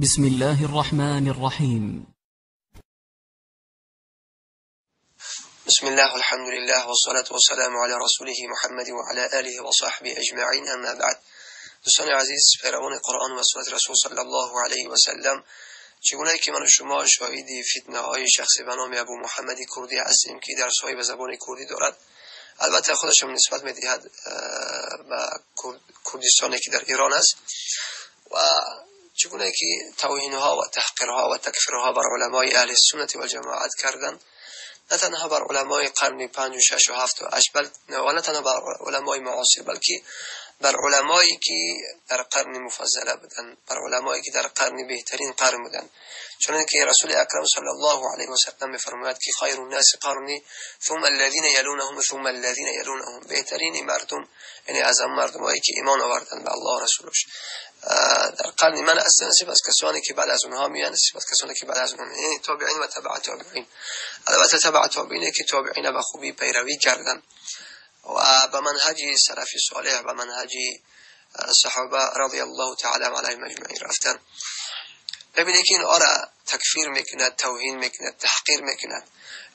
بسم الله الرحمن الرحيم. بسم الله والحمد لله والصلاة والسلام على رسوله محمد وعلى آله وصحبه أجمعين، أما بعد. دوستان عزیز، پیروان قرآن و سنت رسول صلی الله علیه و سلم، چگونه که من و شما شاهد فتنه های شخصی به نام ابو محمد کردی هستیم که درس های به زبان کردی دارد، البته خودش هم نسبت میدهد به کردستانی که در ایران است، و چگونه که توهین ها و تحقیرها و تکفیرها بر علمای اهل سنت و جماعت کردند، نه تنها بر علمای قرن 5 و 6 و 7 و 8، و نه تنها بر علمای معاصر، بلکه بر علمایی که در قرن مفضله بودند، بر علمایی که در قرن بهترین قرن بودند. چون که رسول اکرم صلی الله علیه و سلم می‌فرماید که خیر الناس قرنی ثم الذین یلونهم ثم الذین یلونهم، بهترین مردم یعنی از آن مردمایی که ایمان آوردند به الله و رسولش در قرن من هستند، سپس کسانی که بعد از اونها میان، سپس کسانی که بعد از اونها، یعنی تابعین و تبع تابعین. البته تبع تابعین که تابعین به خوبی پیروی کردند و به منهج سلف صالح و منهج صحابه رضی الله تعالی علیهم اجمعین رفتن. ببینید که این آره تکفیر میکند، توهین میکند، تحقیر میکند.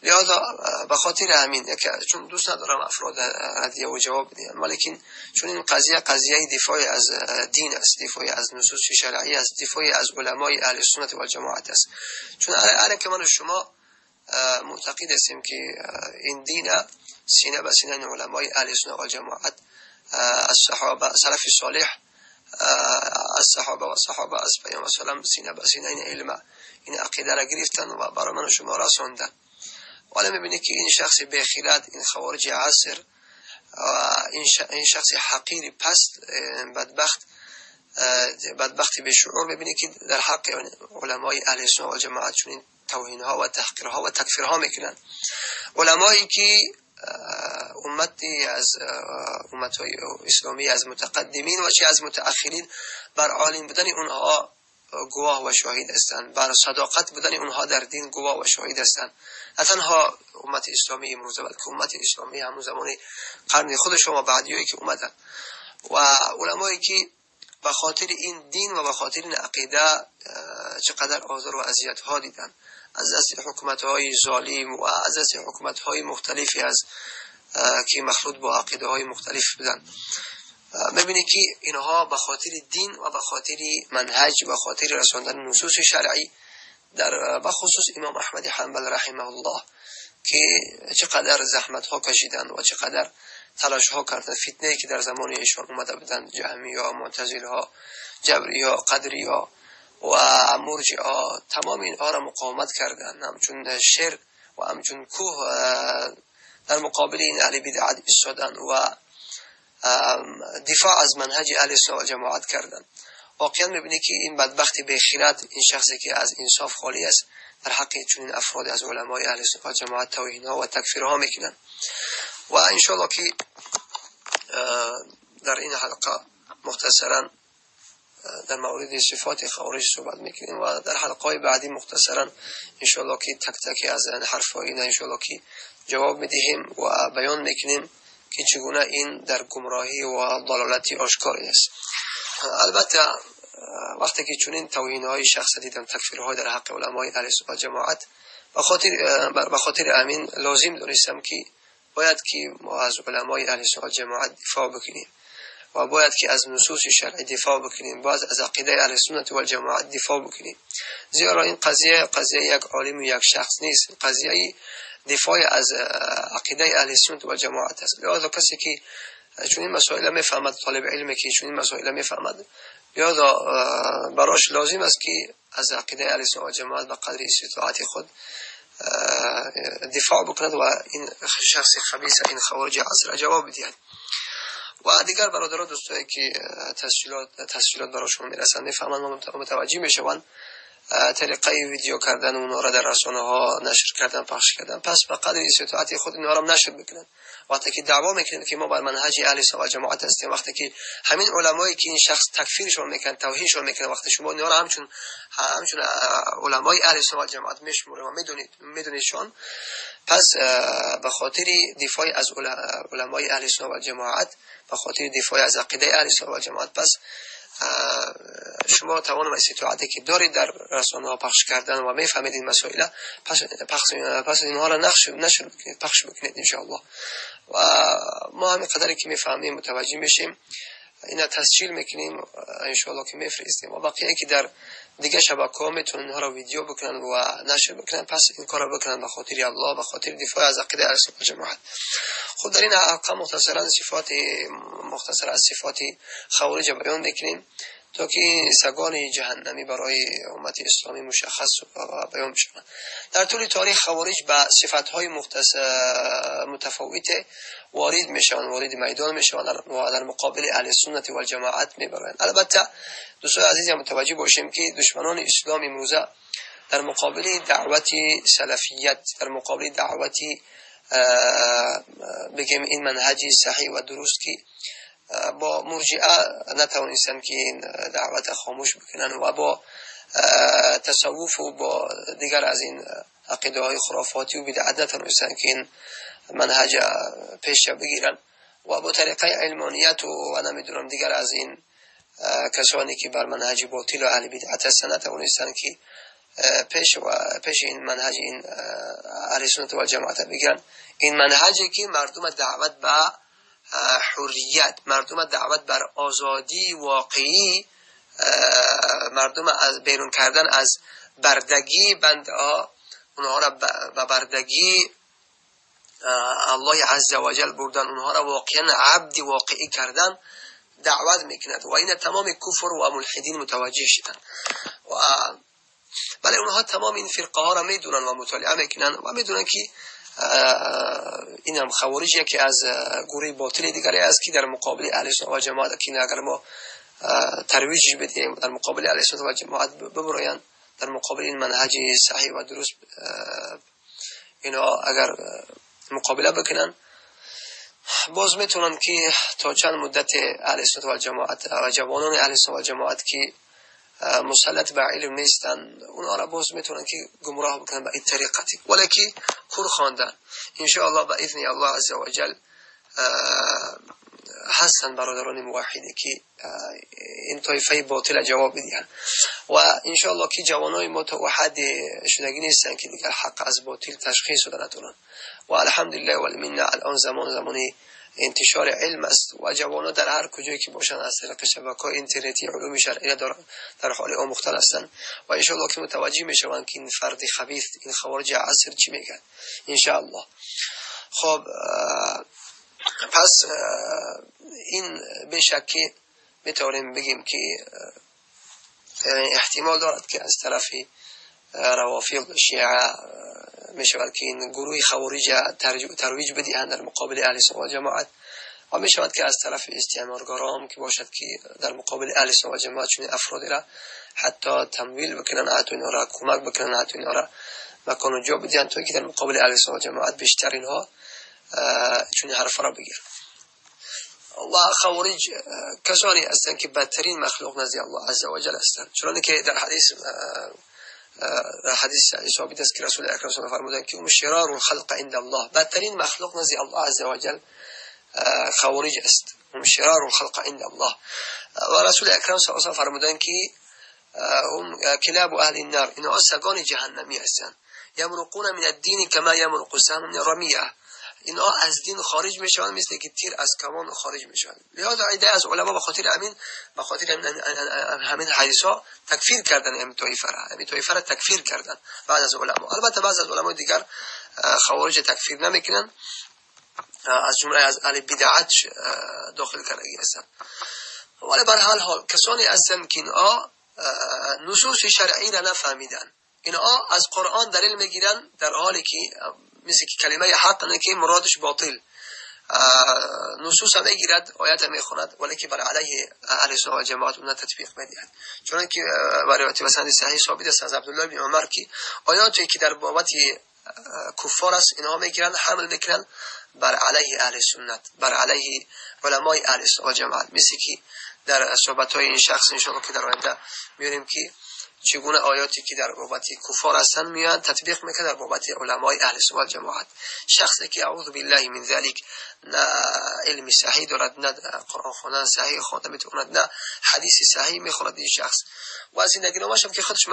لذا به خاطر همین، چون دوست ندارم افراد ردیه و جواب بدهم، ولیکن چون این قضیه قضیه دفاع از دین است، دفاع از نصوص شرعی است، دفاع از علمای اهل سنت و جماعت است. چون الان که من و شما معتقد هستیم که این دین سینه به سینه علمای اهل سنت و جماعت، الصحابه سلف صالح، از صحابه و صحابه از پیامبر سلام، سینه به سینه این علم، این عقیده را گرفتن و برای من و شما رساندن. ولی میبینی که این شخص بیخیرت، این خوارج عصر، این شخص حقیر پست بدبخت، بدبختی به شعور، میبینی که در حق علمای اهل سنت و جماعت چنین توهین ها و تحقیرها و تکفیرها میکنن. علمایی که امتی از امتهای اسلامی، از متقدمین و چه از متأخرین، بر عالم بودن اونها گواه و شاهد هستند، بر صداقت بودن اونها در دین گواه و شاهد هستند. نه تنها امت اسلامی امروزه، بلکه امت اسلامی همون زمان قرن خودشون و بعدیایی که اومدن، و علمایی که به خاطر این دین و به خاطر این عقیده چقدر آزار و اذیت ها دیدن از دست حکومت های ظالم و از دست حکومت های مختلفی از که مخلوط با عقیده های مختلف بودن. میبینی که اینها به خاطر دین و به خاطر منهج و به خاطر رساندن نصوص شرعی، در بخصوص امام احمد حنبل رحمه الله که چقدر زحمت ها کشیدن و چقدر تلاش ها کردن، فتنه که در زمان ایشان اومده بودند، جهمی ها، معتزله ها، جبری ها، قدری ها و مرجئه ها، تمام اینها را مقاومت کردند، همچون شعر و همچون کوه در مقابل این اهل بدعت ایستادن و دفاع از منهج اهل سنت و جماعت کردند. واقعا میبینی که این بدبخت بیخیرت، این شخصی که از انصاف خالی است، در حق چنین افراد از علمای اهل سنت و جماعت توهین ها و تکفیر ها میکنند. و انشاءالله که در این حلقه مختصرا در مورد صفات خوارج صحبت میکنیم و در حلقه های بعدی مختصرا انشاءالله که تک تک از حرف های اینا انشاءالله که جواب میدهیم و بیان میکنیم که چگونه این در گمراهی و ضلالت آشکاری است. البته وقتی که چنین توهین های شخص دیدم، تکفیرهای در حق علمای اهل سنت و جماعت، به خاطر امین لازم دانستم که باید که ما از علمای اهل سنت و جماعت دفاع بکنیم و باید که از نصوص شرعی دفاع بکنیم، باید از عقیده اهل سنت و جماعت دفاع بکنیم. زیرا این قضیه قضیه یک عالم و یک شخص نیست، قضیه دفاع از عقیده اهل سنت و جماعت است. لذا کسی که چون این مسائل میفهمد، طالب علم که چون این مسائل میفهمد، لذا براش لازم است که از عقیده اهل سنت و جماعت به قدر استطاعت خود دفاع بکند و این شخص خبیث، این خوارج عصر جواب بدهد. و دیگر برادران، دوستایی که تسجیلات براشون میرسند، میفهمند و متوجه میشوند، طریقه ویدیو کردن اونها را در رسانه ها نشر کردن، پخش کردن، پس به قدر استطاعت خود اینها را نشر بکنن. وقتی که دعوا میکنن که ما بر منهج اهل سنت و جماعت هستیم، وقتی که همین علمایی که این شخص تکفیرشون میکنن، توهینشون میکنن، وقتی شما اینها را همچون علمای اهل سنت و جماعت میشمورید و میدونیدشون، پس به خاطر دفاع از علمای اهل سنت و جماعت، به خاطر دفاع از عقیده اهل سنت و جماعت، پس شما توان و استطاعتی که دارید در رسانه ها پخش کردن و میفهمید این مسائل، پس اینها را نشر بکنید، پخش بکنید انشاءالله. و ما همین قدری که میفهمیم متوجه میشیم، اینا تسجیل میکنیم انشاءالله که میفرستیم، و بقیه که در دیگه شبکه‌ها میتونن اینها را ویدیو بکنن و نشر بکنن، پس این کار را بکنن به خاطر الله، به خاطر دفاع از عقیده اهل سنت و جماعت. خب در این حلقه مختصرا صفات مختصر از صفات خوارج بیان میکنیم تا که سگان جهنمی برای امت اسلامی مشخص و بیان بشوند. در طول تاریخ خوارج به صفت‌های متفاوت وارد میشوند، وارد میدان میشوند و در مقابل اهل سنت و جماعت میبرند. البته دوستان عزیز متوجه باشیم که دشمنان اسلام امروزه در مقابل دعوت سلفیت، در مقابل دعوت بگیم این منهج صحیح و درست که با مرجئه نتوانستن که این دعوت خاموش بکنن و با تصوف و با دیگر از این عقیده های خرافاتی و بدعت نتوانستن که این منهج پیش بگیرن و با طریقه علمانیت و نمیدونم دیگر از این کسانی که بر منهج باطل و اهل بدعت هستن نتوانستن که پیش این منهج این اهل سنت و جماعت بگیرن. این منهجی که مردم دعوت به حریت، مردم دعوت بر آزادی واقعی، مردم از بیرون کردن از بردگی بندها، اونها را به بردگی الله عز وجل بردن، اونها را واقعا عبد واقعی کردن دعوت میکند و این تمام کفر و ملحدین متوجه شدن. و بله اونها تمام این فرقه ها را میدونن و مطالعه میکنن و میدونن که این هم خوارج یکی از گروه باطل دیگری است که در مقابل اهل سنت و جماعت که اگر ما ترویج بدیم در مقابل اهل سنت و جماعت ببرایند، در مقابل این منهج صحیح و درست اینا اگر مقابله بکنن، باز میتونن که تا چند مدت اهل سنت و جماعت و جوانان اهل سنت و جماعت که مسلط به علم نیستن، اونها را باز میتونن که گمراه بکنن به این طریقتی، ولی کور خواندن انشاءالله به اذن الله عز وجل هستن برادران موحدی که این طایفه باطل جواب بدهند و انشاءالله که جوانای ما تا حد شدگی نیستن که دیگر حق از باطل تشخیص داده نتونن. و الحمدلله والمنه الان زمانی انتشار علم است و جوانان در هر کجایی که باشند از طریق شبکه‌های اینترنتی علوم شرعی در حال آموختن هستند و انشاءالله که متوجه میشوند که این فرد خبیث، این خوارج عصر چی میگن انشاءالله. خب پس این به شک میتونیم بگیم که احتمال دارد که از طرف روافض شیعه میشود که این گروه خوارج ترویج بدهند در مقابل اهل سنت و جماعت، و میشود که از طرف استعمارگران که باشد که در مقابل اهل سنت و جماعت چنین افرادی را حتی تمویل بکنن، حتی اینها را کمک بکنن، حتی اینها را مکان و جا بدهند تا که در مقابل اهل سنت و جماعت بیشتر اینها چنین حرف را بگیرند. و خوارج کسانی هستند که بدترین مخلوق نزد الله عز وجل هستند، چون که در حدیث ثابت است که رسول اکرم صلی الله علیه و فرمودند که هم شرار الخلق عند الله، بدترین مخلوق نزد الله عز وجل خوارج است، هم شرار الخلق عند الله. و رسول اکرم صلی الله علیه و فرمودند که هم کلاب اهل النار، اینها سگان جهنمی هستند، یمرقون من الدین کما یمرق السهم من الرمیه، اینها از دین خارج میشوند مثل که تیر از کمان خارج میشوند. لذا عده از علما به خاطر همین حدیث ها تکفیر کردن این طایفه را تکفیر کردن بعض از علما. البته بعض از علمای دیگر خوارج تکفیر نمیکنن، از جمله از اهل بدعت داخل کردگی هستند. ولی بر هر حال کسانی هستند که اینها نصوص شرعی را نفهمیدن، اینها از قرآن دلیل میگیرن در حالی که مثل که کلمه حق نه که مرادش باطل، نصوص میگیرد، آیات میخواند، ولی که بر علیه اهل سنت و جماعت اون تطبیق میدهد. چون که روایت مثلا صحیح ثابت است از عبدالله بن عمر که آیاتی که در بابت کفار است اینها میگیرند حمل میکنند بر علیه اهل سنت، بر علیه علمای اهل سنت و جماعت. مثل که در صحبت های این شخص انشاءالله که در آینده میبینیم که چگونه آیاتی که در بابت کفار هستن میان تطبیق میکنه در بابت علمای اهل سنت جماعت. شخصی که اعوذ بالله من ذلک نه علم صحیح دارد، نه قرآن خواندن صحیح خوانده میتواند، نه حدیث صحیح میخواند این شخص، و زندگی نامش هم که خودش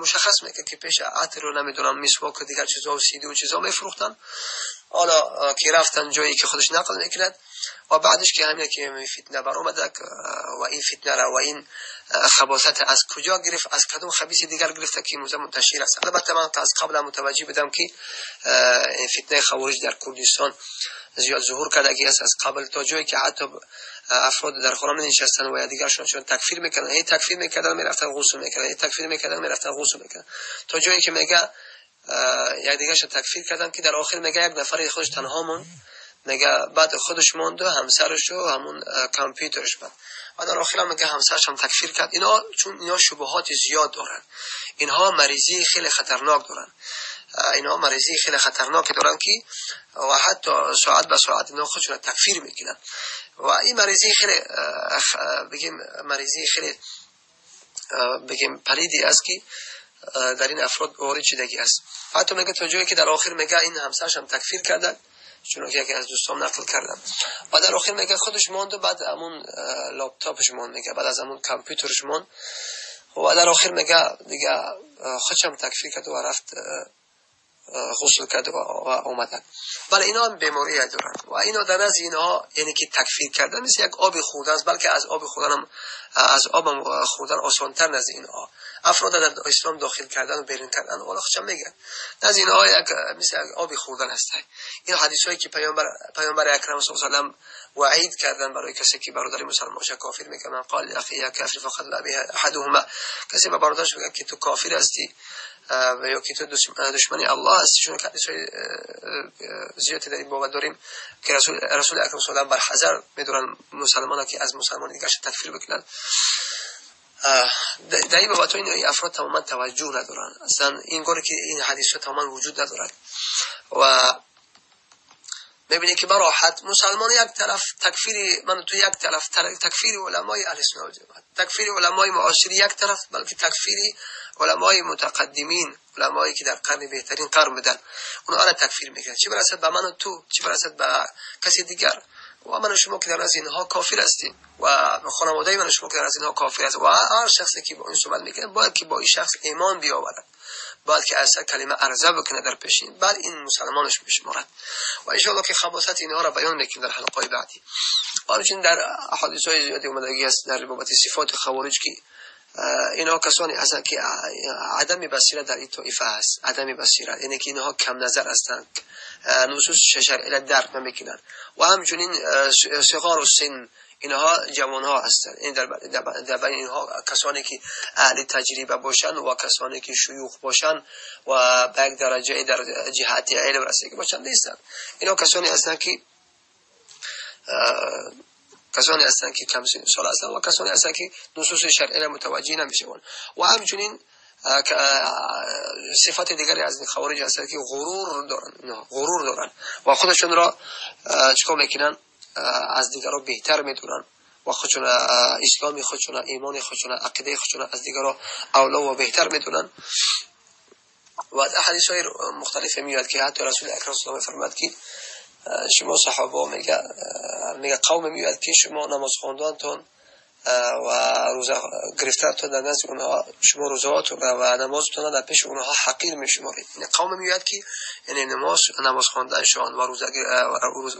مشخص میکنه که پیش عطر رو نمیدونم مسواک و دیگر چیزا و سیدی و چیزا میفروختن، حالا که رفتن جایی که خودش نقل میکند و بعدش که همینه که فتنه بر اومده و این فتنه را و این خباثت از کجا گرفت، از کدوم خبیث دیگر گرفته که موضوع منتشر است. البته من از قبل متوجه بودم که فتنه خوارج در کردستان زیاد ظهور کرده است از قبل، تا جایی که حتی افراد در خانه نشستن و دیگرشون چون تکفیر میکردن، هی تکفیر میکردن میرفتن غسل میکردن، هی تکفیر میکردن میرفتن غسل میکردن، تا جایی که میگه یک دیگرش تکفیر کردن که در آخر میگه یک نفر خودش تنها موند، میگه بعد خودش موند و همسرش و همون کامپیوترش بعد، و در آخر هم میگه همسرش هم تکفیر کرد. اینا چون اینا شبهات زیاد دارن، اینها مریضی خیلی خطرناک دارن، اینها مریضی خیلی خطرناک دارن که و حتی ساعت به ساعت اینا خودشون تکفیر میکنن و این مریضی خیلی بگیم مریضی خیلی بگیم پلیدی است که در این افراد وارد شدگی است. حتی میگه تا جایی که در آخر میگه این همسرش هم تکفیر کردن، چون که یکی از دوستام نقل کردم، و در آخر میگه خودش ماند و بعد همون لپتاپش ماند، میگه بعد از همون کامپیوترش ماند و در آخر میگه دیگه خودش هم تکفیر کرد و رفت غسل کرد و اومدن. بله اینا هم بیماری دارن و اینا در نزد اینها یعنی که تکفیر کردن مثل یک آب خوردن است، بلکه از آب خوردن هم از آب خوردن آسان‌تر نزد اینها. افراد در اسلام داخل کردن و بیرون کردن والا خودشان میگن نزد اینها یک مثل یک آب خوردن است. این حدیث هایی که پیامبر اکرم صلی الله علیه و سلم وعید کردن برای کسی که برادر مسلمانش کافر میگه، من قال لاخی یا کافر فقد لا به احدهما، کسی به برادرش میگه که تو کافر هستی و یا که تو دشمنی الله هستی، چون که حدیث های زیادی در این بابت داریم که رسول اکرم صلی الله علیه و سلم بر حذر میدارن مسلمانان که از مسلمان دیگرش تکفیر بکنن. در این بابت این افراد تماما توجه ندارن، اصلا این گونه که این حدیث ها تماما وجود ندارد و میبینی که براحت مسلمان یک طرف تکفیر من تو یک طرف تکفیر علمای اهل سنت و جماعت، تکفیر علمای معاصر یک طرف، بلکه تکفیر علمای متقدمین، علمایی که در قرن بهترین قرن بودن، اونها را تکفیر میکنن، چه برسد به من و تو، چه برسد به کسی دیگر. و من و شما که در از اینها کافر هستیم و خانواده من و شما که در از اینها کافر هست و هر شخصی که با این صحبت میکنه باید که با این شخص ایمان بیاورد، باید که اصلا کلمه عرضه بکنه در پیشین، بعد این مسلمانش میشمارد. و ان شاء الله که خباثت اینها را بیان میکنیم در حلقه بعدی. و همچنین در احادیث های زیادی اومدگی است در بابت صفات خوارج که اینها کسانی هستند که عدم بصیرت در این طایفه است، عدم بصیرت یعنی که اینها کم نظر هستند، نصوص شرعی را درک نمیکنند و همچنین صغار السن، اینها جوان ها هستند. این در بین اینها کسانی که اهل تجربه باشند و کسانی که شیوخ باشند و به یک درجه در جهت علم رسیده باشند نیستند. اینها کسانی هستند که کم سن سال هستند و کسانی هستند که نصوص شرعی را متوجه نمیشوند. و همچنین صفات دیگری از خوارج هستند که غرور دارند، اینها غرور دارند و خودشون را چیکار میکنن، از دیگران بهتر میدونن و خودشون اسلامی خودشون، ایمان خودشون، عقیده خودشون از دیگران اولا و بهتر میدونن. و از احادیث های مختلف میاد که حتی رسول اکرم صلی الله علیه و فرمود که شما صحابه میگه قوم میاد که شما نماز خواندنتون و روزه گرفتنتون در نزد اونها، شما روزهاتون و نمازتون در پیش اونها حقیر میشمارید. یعنی قوم میاد که یعنی نماز خواندنشان و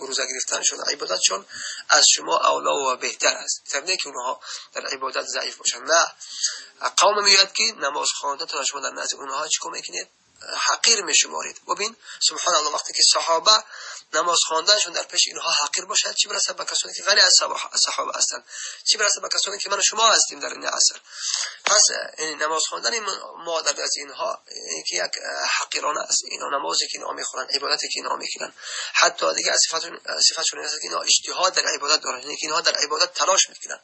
روزه گرفتنشون، عبادتشون از شما اولا و بهتر است. طبیعیه که اونها در عبادت ضعیف باشن. نه، قوم میاد که نماز خواندنتون شما در نزد اونها چیکار میکنید؟ حقیر میشمارید. ببین سبحان الله، وقتی که صحابه نماز خواندنشون در پیش اینها حقیر باشد، چی برسد به کسانی که غیر از صحابه هستند، چی برسد به کسانی که من و شما هستیم در این عصر. پس یعنی نماز خواندن ما در از اینها که یک حقیرانه است. اینا نمازی که اینا میخونن، عبادتی که اینا میکنن، حتی دیگه صفتشون این است که اینا اجتهاد در عبادت دارن، یعنی که اینها در عبادت تلاش میکنن،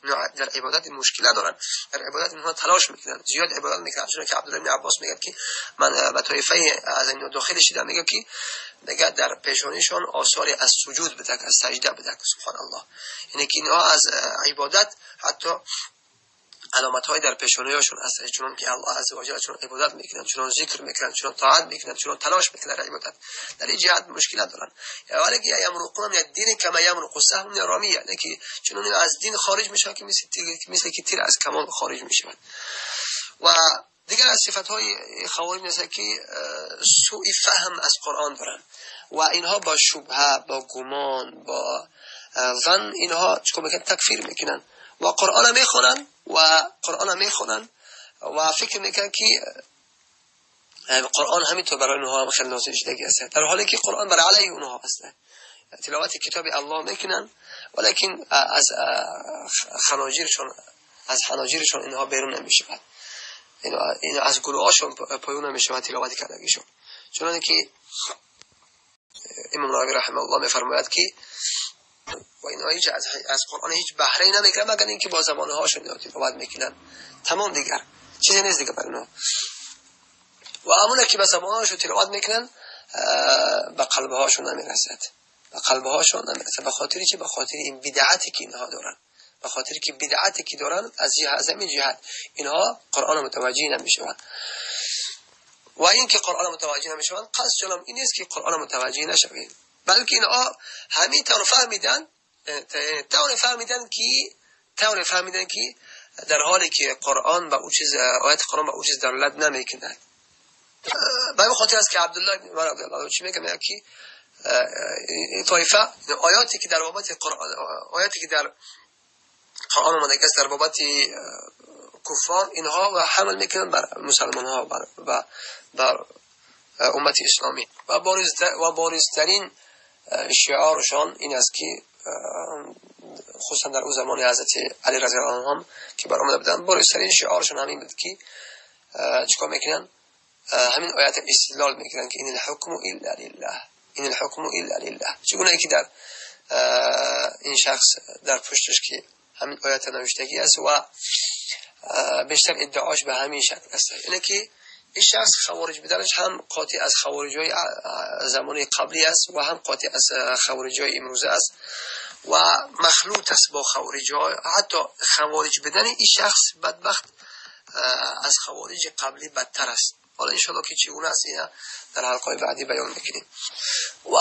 اینا در عبادت مشکل دارن، در عبادت اینها تلاش میکنن، زیاد عبادت میکنن. چون که عبدالله بن عباس میگه که من به طایفه از اینا داخل شدم، میگه که میگه در پیشانیشان آثار از سجود بده، از سجده بده. سبحان الله، یعنی که اینها از عبادت حتی علامت های در پیشانی هاشون است، چون که الله عز و جل چون عبادت میکنن، چون ذکر میکنن، چون طاعت میکنن، چون تلاش میکنن در عبادت، در این جهت مشکلات دارن. ولی که یمرقون من الدین کما یمرق السهم من الرمیه، یعنی که چون از دین خارج میشن که مثل که تیر از کمان خارج میشود. و دیگر از صفت های خوارج است که سوء فهم از قرآن دارن و اینها با شبهه، با گمان، با ظن اینها چیکار میکنن؟ تکفیر میکنن و قرآن میخونن و قرآن میخونن و فکر میکنن که قرآن همینطور برای اونها هم خیلی نازل شده است، در حالی که قرآن برای علیه اونها است. تلاوت کتاب الله میکنن ولیکن از خناجرشون اینها بیرون نمیشود، این از گلوهاشون پایون نمیشود تلاوت کردگیشون. چون که امام نووی رحمه الله میفرماید که و اینها هیچ از قرآن هیچ بهره نمیگیرن مگر اینکه با زبانهاشون تلاوت میکنن، تمام، دیگر چیزی نیست دیگه برای اونها. و همونه که با زبانهاشون تلاوت میکنن به قلبهاشون نمیرسد، به قلبهاشون نمیرسد. به خاطر چی؟ به خاطر این بدعتی که اینها دارن، به خاطر که بدعتی که دارن از همین جهت اینها قرآن متوجه نمیشوند. و اینکه قرآن متوجه نمیشوند، قصد جلام این نیست که قرآن متوجه نشوید، بلکه اینها همین طور فهمیدن، طور فهمیدن که در حالی که قرآن با او چیز، آیت قرآن با او چیز دلالت نمیکند. به این خاطر است که عبدالله بن عمر رضی الله عنه چی میگه؟ میگه که این طایفه آیاتی که در بابت قرآن، آیاتی که در قرآن آمده است در بابت کفار، اینها و حمل میکنن بر مسلمان ها و بر امت اسلامی. و بارزترین شعارشان این است که خصوصا در او زمان حضرت علی رضی الله عنه که بر آمده بودن، بارزترین شعارشان همین بود که چیکار میکنن؟ همین آیت استدلال میکنن که این الحکم الا لله، این الحکم الا لله. چگونه که در این شخص در پشتش که همین آیت نوشتگی است و بیشتر ادعاش به همین شکل است، اینه که این شخص خوارج بدنش هم قاطع از خوارج های زمان قبلی است و هم قاطع از خوارج های امروزه است و مخلوط است با خوارج ها. حتی خوارج بدن این شخص بدبخت از خوارج قبلی بدتر است. حالا انشاءالله که چگونه است اینا در حلقه بعدی بیان میکنیم. و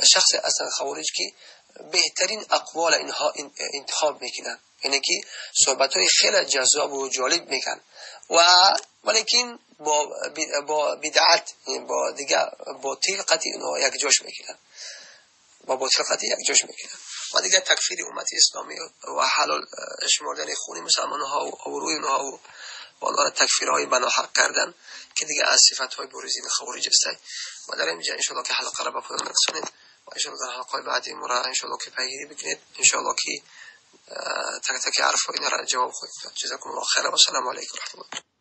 شخص اصلا خوارج که بهترین اقوال اینها انتخاب میکنن، یعنی که صحبت های خیلی جذاب و جالب میکنن و ولیکن با بدعت، با دیگر باطل قطعی اینها یک جاش میکنن، با باطل قطعی یک جاش میکنن و دیگر تکفیر امت اسلامی و حلال شمردن خون مسلمان ها و آبروی اونها و آنها را تکفیرهای بناحق کردن که دیگه از صفت های بروزین خوارج است. و در اینجا انشاءالله که حلقه را به پایان میرسانیم و انشاءالله در حلقه بعدی ما را انشاءالله که پیگیری بکنید، انشاءالله که تک تک حرف اینا را جواب خواهید داد. جزاکم الله خیر و السلام علیکم و رحمت الله.